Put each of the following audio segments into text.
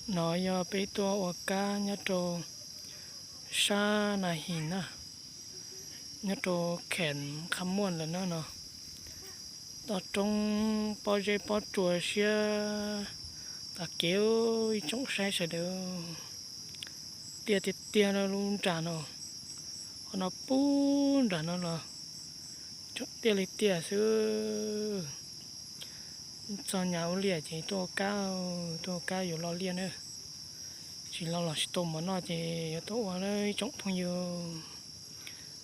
No yog peb tuaj ua kab nyob rau sab Na His na, nyob rau kheem Qhab Muaj lawm na no. Toj roob pob zeb pob tsuas siab tas kev ib tsoom saib sawv daws. Tiaj tiag tiag lub nram no, qhov no pub nram no los tsoom tiaj li tiaj xwb. Txog nyab ua liaj ces tuaj ua kab, tuaj ua kab yuav lo liaj na. Tsis lo los tsis tau mov noj ces yuav tuaj ua na ib tsoom phooj ywg.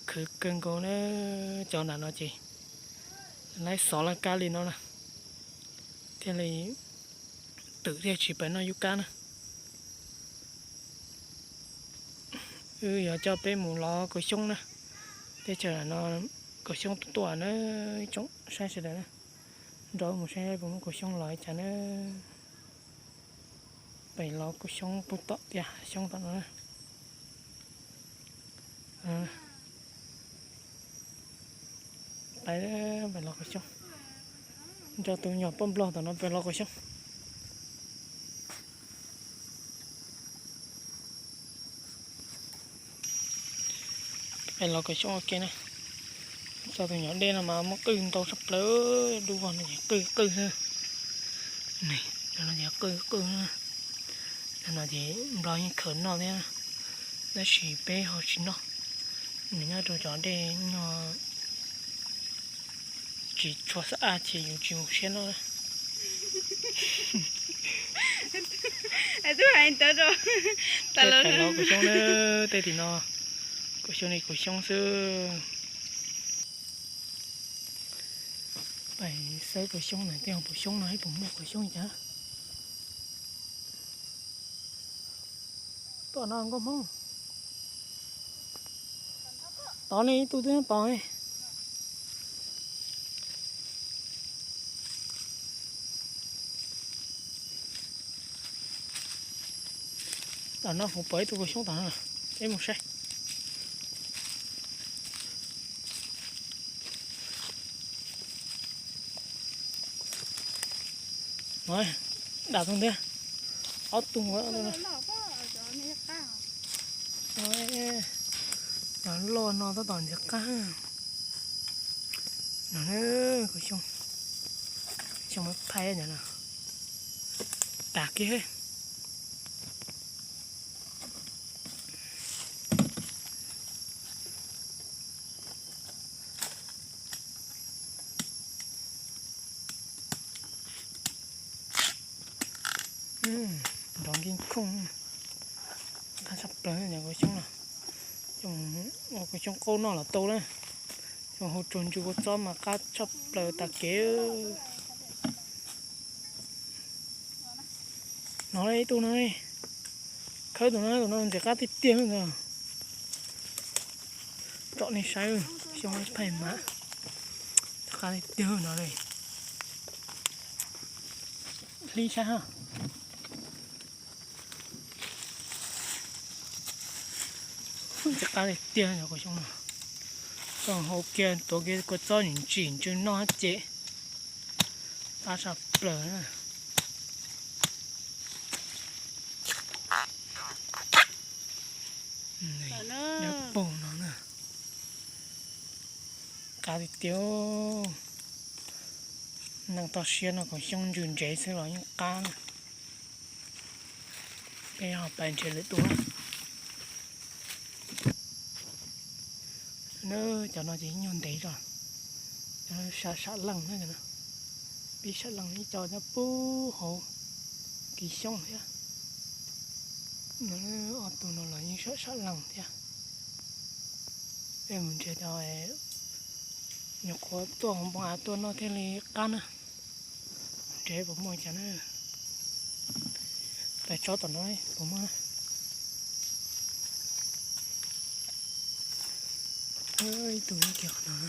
Khwv kawg nkaus na, cov nram no ces laib xov laj kab li no na, thiaj li twm thiaj tsis pais noj yub kab na. Wb yuav coj peb mus lov kaus xyoob na. Teb chaws no kaus xyoob tuaj tuaj na, ib tsoom saib sawv daws na. Nrog wb mus saib puas muaj kaus xyoob los li cas na. Pais lov kaus xyoob puag tom tiaj hav xyoob tom no na. Pais, pais lov kaus xyoob. Nrog tus nyuam poj nplog tom no pais lov kaus xyoob. Pais lov kaus xyoob ua ke na. Txog tus nyuam dej no mas muaj qwj ntau tshaj plaws, dub vog no ces qwj qwj xwb. Cov no ces qwj qwj. Cov no ces nplog yeej khaws noj thiab, tab sis peb ho tsis noj. Nws nyob rau cov dej nyuag tsis tshua xab ab ces yus tsis mus siab noj. Pais lov kaus xyoob na, tej tim no kaus xyoob li kaus xyoob xwb. Pais xawb kaus xyoob na, tej kaus xyoob no ib puas muaj kaus xyoob cas. Tom no nkauj Hmoob. Tod ne, ib tug twb tod ne. Tom no kuv pom ib tug kaus xyoob tom no, peb mus saib. Dam tug ntxiv, ob tug. Cov loj no tab tom ntxiv qab. No, kaus xyoob, xyoob maiv phaij no, tas kiag. Nrov nkij khooj, qab tshaj plaws cov kaus xyoob no. Cov kaus xyoob qaub noj los tau na. Cov hau tsuag ntsws kua txob mas qab tshaj plaws tas kev. No ib tug no, khawb tus no, tus no ntxim qab tiag tiag ntag. Tsom nej saib, xyoob phaij mas qab tiag tiag no li. Hlib saib ha. Ntxim qab tiag tiag cov kaus xyoob no. Tau hau kiag tuav kiag kua txob ntsim ntsws noj ces qab tshaj plaws na. Dawb paug no na. Qab tiag tiag. Neeg toj siab no kaus xyoob ntsws ntsev xwb los yeej qab na. Peb ho pais nrhiav lwm tus na. Cov no ces nyuag ntev zog, cov sam sam leej na, pib sam leej ib co nyob puag hauv kis xyoob thiab. No ob tug no los yeej sam sam leej thiab. Peb mus nrhiav cov nyuam qhuav tuaj hauv npoo av tuaj noj thiaj li qab na. Nrhiav puas muaj cas na. Pais tsob tom no puas muaj na. Ib tug kiag qhov no.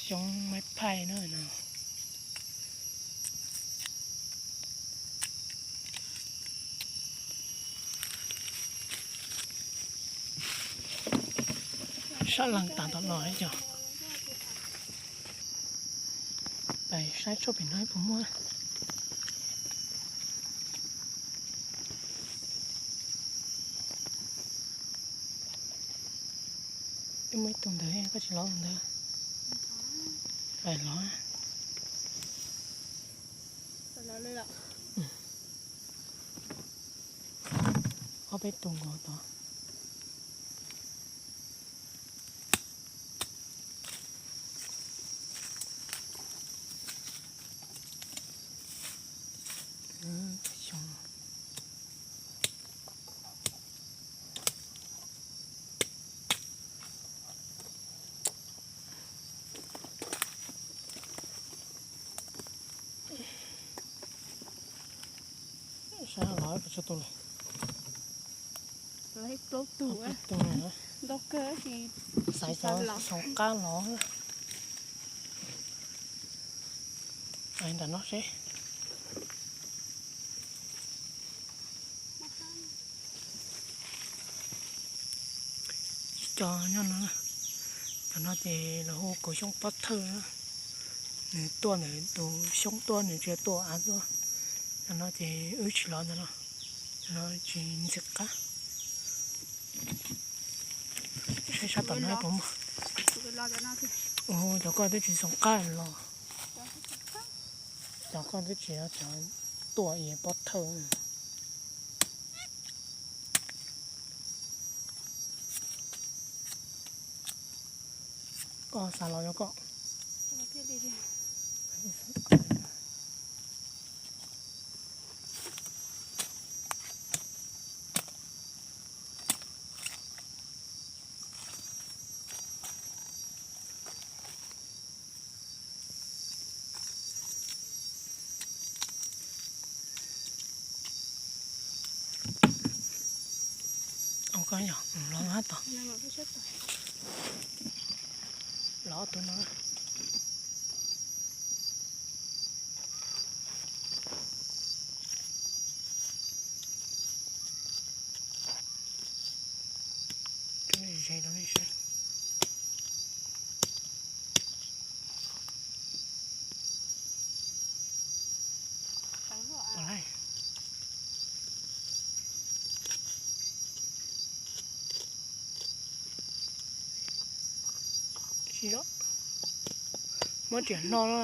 Xyoob maiv phaij na no. Sab lees tas tom no cov. Pais saib tsob pem no puas muaj. Twb muaj ib tug ntawd, koj tsis lov tus ntawd. Pais lov. Ob peb tug nkaus tod. Sab lov ib puas tsawg tus lawm? Plaub tus. Xaiv cov zoo qab lov. Ntawm no seb. Ib co nyob no, cov no ces lawv hu kaus xyoob pob thawj. Nws tuaj ntawm tus xyoob tuaj, nws tsis tuaj av tuaj. Cov no ces wb tsis lov ntawm no, cov no tsis ntxim qab. Saib sab tom no puas muaj. Ua cov koj twb tsis zoo qab los. Cov koj twb tsis, cov tuaj ib pob thawj. Koj xav los yog koj. Ua koj yog los hab tod. Los tus no. Ze no nej saib. Muab riam no na.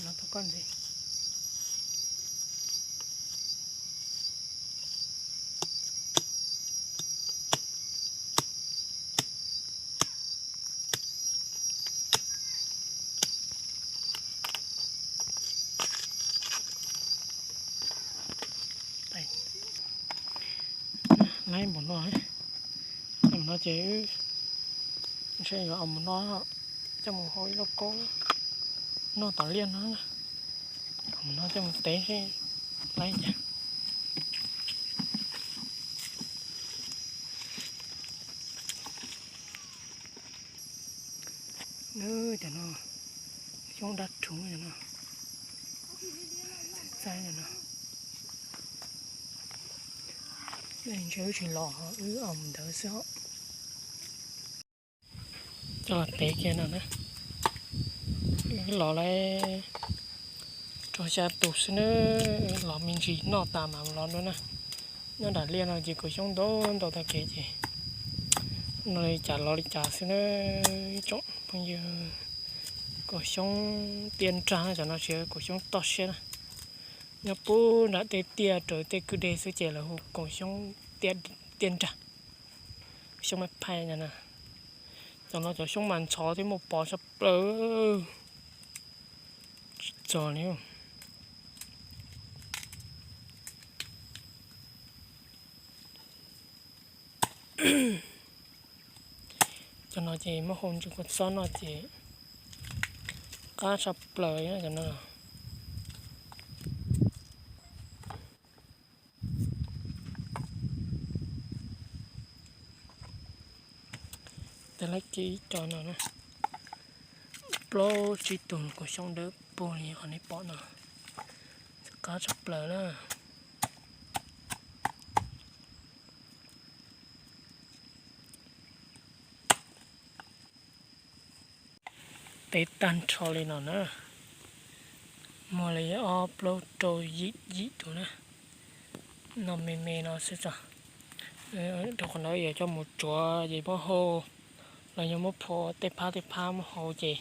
Los tau koj ntxiv. Laib npaum no, npaum no ces wb ntshe yuav ua mus no, coj mus hau ib lauj kaub noj tom liaj no, mus no coj mus tev seb laib cas. Nws cov no xyoob dab rhuv no, txaij no. Ntshe wb tsis los, wb ua mus ntawd xwb os. Coj los tev kiag no na. Wb los lawm rau xya tus xwb na, los me ntsis noj tas mam los dua na. Nyob nram liaj no ces kaus xyoob ntau ntau tag kev ces no li cas los li cas xwb na. Ib tsoom phooj ywg, kaus xyoob tiaj nrag na, cov no tsis yog kaus xyoob toj siab na. Nyob puag nram tej tiaj raws tej kwj deg xwb ces lawv hu kaus xyoob tiaj nrag, xyoob mab phaib no na. Cov no cov xyoob mas ntxhov thiab muaj pos tshaj plaws. Tsis txog li. Cov no ces muab hau ntsis kua txob noj ces qab tshaj plaws cov no. Tej laib kiag ib co no na. Plaub tsib tug kuv xyoob dawb paug li qhov nej pom no, qab tshaj plaws na. Teb tag nrho li no na, muaj li ob plaub rau yim yim tus na, no me me no xwb tso. Rau qhov no yog coj mus tsuav ces muab hau, los yog muab phua tej phab tej phab muab hau ces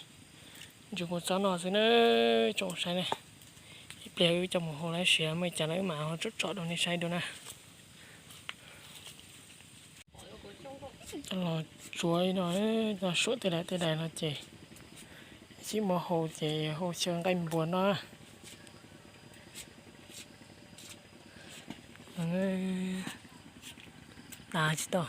ntshe kuv txob no xwb na, tsoom saib na. Ib pliag wb coj mus hau lawm siav muaj li cas no wb mam ho tsom tsom rau nej saib dua na. Los tsuav no, suam tej daim tej daim no ces tsis muab hau ces hau xyaw nqaij npua no. Dav tsis tau.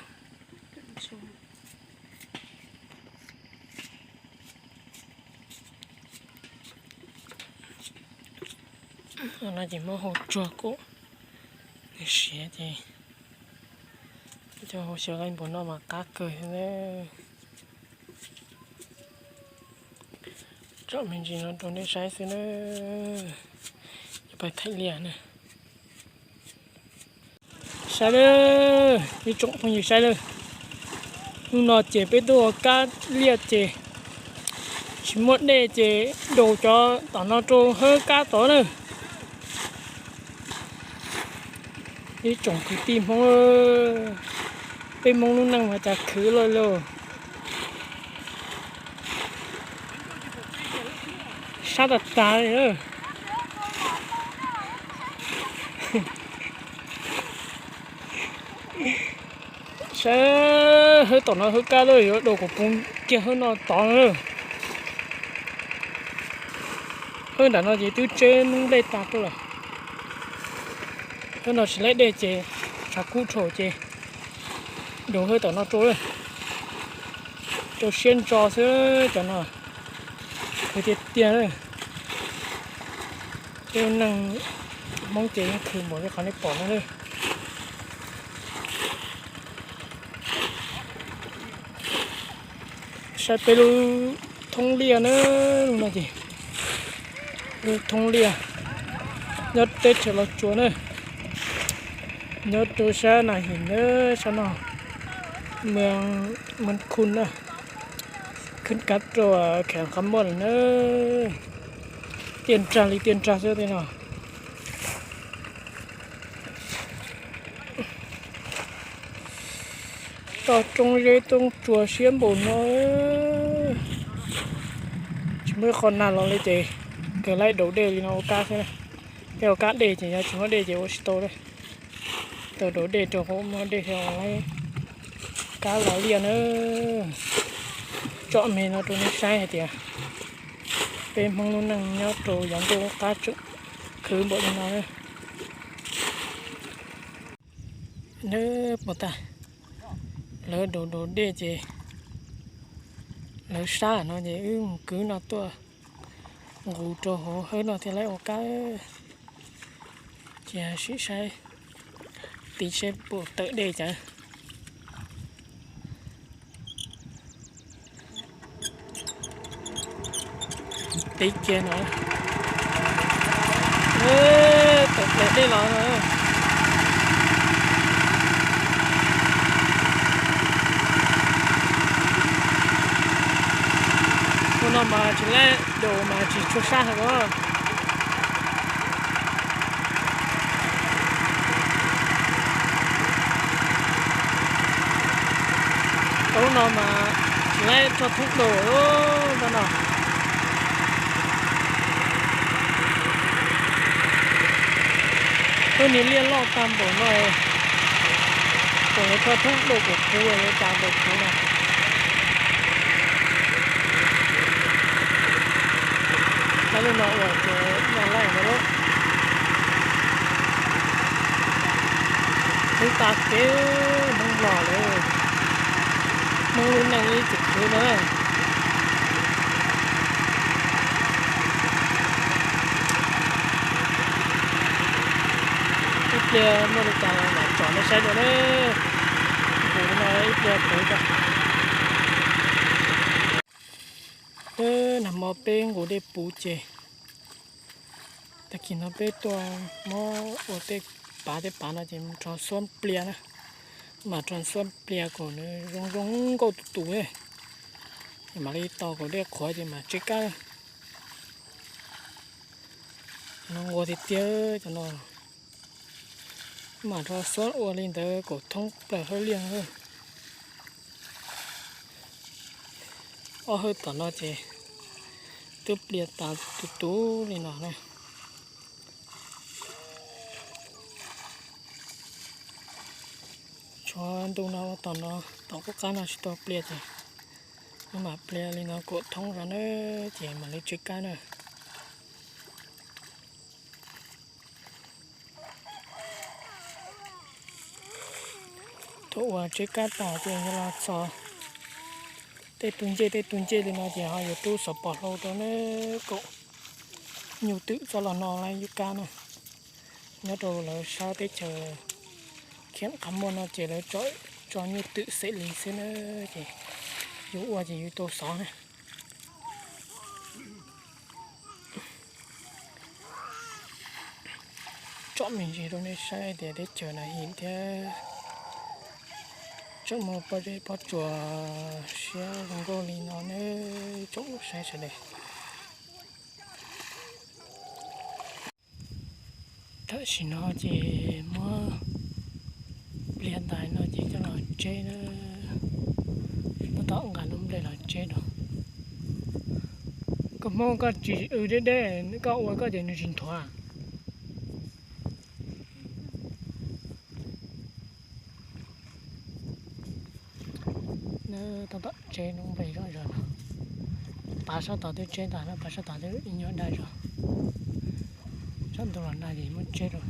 No ces muab hau tsuag kom siav ces coj hau xyaw nqaij npua no mas qab kawg thiab na. Tsom me ntsis no rau nej saib xwb na. Yuav pais thaij liaj na. Saib lawm, ib tsoom phooj ywg saib lawm. Hnub no ces peb tuaj ua kab liaj ces tsis muaj dej ces daus cov tom no rau hawb kab tod na. Ib tsoom kwv tij Hmoob, peb Hmoob lub neej mas cas khwv loj li. Sab tag tag li. Saib hawb tom no hawb kab lawm, yuav daus kom puv kiag hawb no tod na. Hawb nram no ces twb tseb nplej tag tuaj lawm. Hawb no tsis laib dej ces tshav kub dhau ces daus hawb tom no rau, rau siab ntso xwb cov no. Khwv tiag tiag. Peb neeg Hmoob ces yeej khwv npaum li qhov nej pom no. Saib peb lub thoob liaj na, lub no ces lub thoob liaj nyob teb chaws Los Tsuas na, nyob rau sab Nas Him na, sab no, Mws Khun na, khwb kab rau Kheem Qab Muaj lawm na. Tiaj nrag li tiaj nrag xwb tej no. Toj roob zeb roob tsuas siab npaum no, tsis muaj ib qho nag los li ces kawg laib daus dej li no ua kab xwb na. Peb ua kab dej ces yog tsis muaj dej ces ua tsis tau li. Tau daus dej rau qhov muaj dej thiaj laib kab los liaj na. Tsom me no rau nej saib hais tias peb Hmoob lub neej nyob rau yav ntuj qab tseem khwv npaum li no na. Neb puas tas, lawv daus daus dej ces lawv sab no ces wb mus kwv no tuaj nqus rau hauv hawb no thiaj laib ua kab. Cia sim saib tid seb puas tawm dej cas. Tid kiag no, tawm plaws dej los. Ua no mas tsis laib daus mas tsis tshua sab heev os. Taub no mas tsis laib roj thoob daus ntawm no. Lub niag liaj loj tag npaum no, tseem yuav roj thoob daus kom puv yuav cas daus puv no. Tab lub no uas ces nyaj laij ntawd lub, hnub tas kev Hmoob los lawm, Hmoob lub neej ib txwm khwv na. Ib pliag muaj li cas mam tsom nej saib dua na. Kuv no ib pliag kuv tso. Nag hmo peb nqus dej puv ces tag kis no peb tuaj muab ua tej pav tej pav no ces rho xuab plias na, mam rho xuab plias kom nws zoo zoo nkauj tus tus, mam li tos kom dej qhuav ces mam tseb kab. Cov no nquag tiag tiag cov no, mam rho xuab ua li ntawd kom thoob plaws hauj liaj. Ob hawm tom no ces twb plias tas tus tus li no na. Tshuav ntu no ua tom no, tom qub qab no tsis tau plias ces mam plias li no kom thoob zog na, ces mam li tseb kab na. Thaum uas tseb kab tas ces yog los txog tej tug ncej tej tug ncej li no ces ho yuav rub xov pos hlau rau na, kom nyuj twm txhob los no lawv yub kab na. Nyob rau lawv sab teb chaws khiav qhov muag no ces lawv tso nyuj twm xem li xwb na, ces yus ua ces yus tau xov na. Tsom me ntsis rau nej saib tias teb chaws no him thiab tseem muaj pob zeb pob tsuas siab zoo nkauj li no ne, tsoom saib sawv daws. Tam sim no ces muab pliag ntais no ces coj los tseb na, tab tom nqa lub nplej los tseb rau. Koj Hmoob koj tsis w deb deb, koj ua koj ces nws tsis nthuav. Tab tom tseb lub nplej zom zaws no, pav sab tod twb tseb tas na, pav sab tod twb ib nyuag daj zog, sab ntuj los nag ces muab tseb rau.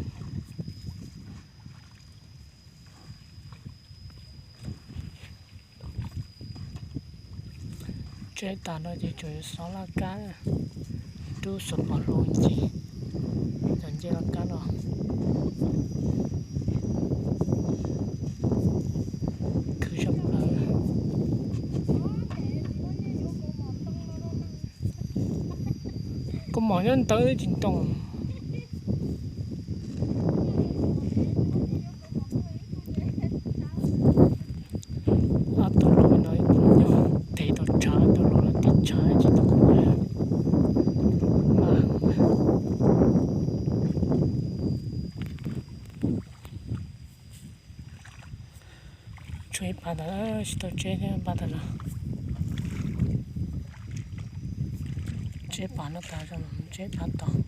Tseb tas no ces tsuas yuav xov laj kab, rub xov pos hlau ncig, cov ncej laj kab no khwv zog plaws. Kaus mom nyob ntawd tsis ntoo. Ob tug los no nyob tes tau tshav, tus los los tes tshav tsis tau. Tshuav ib pab tas tsis tau tseb thiab, pab tas los tseb pab no tas, tseb pab tod.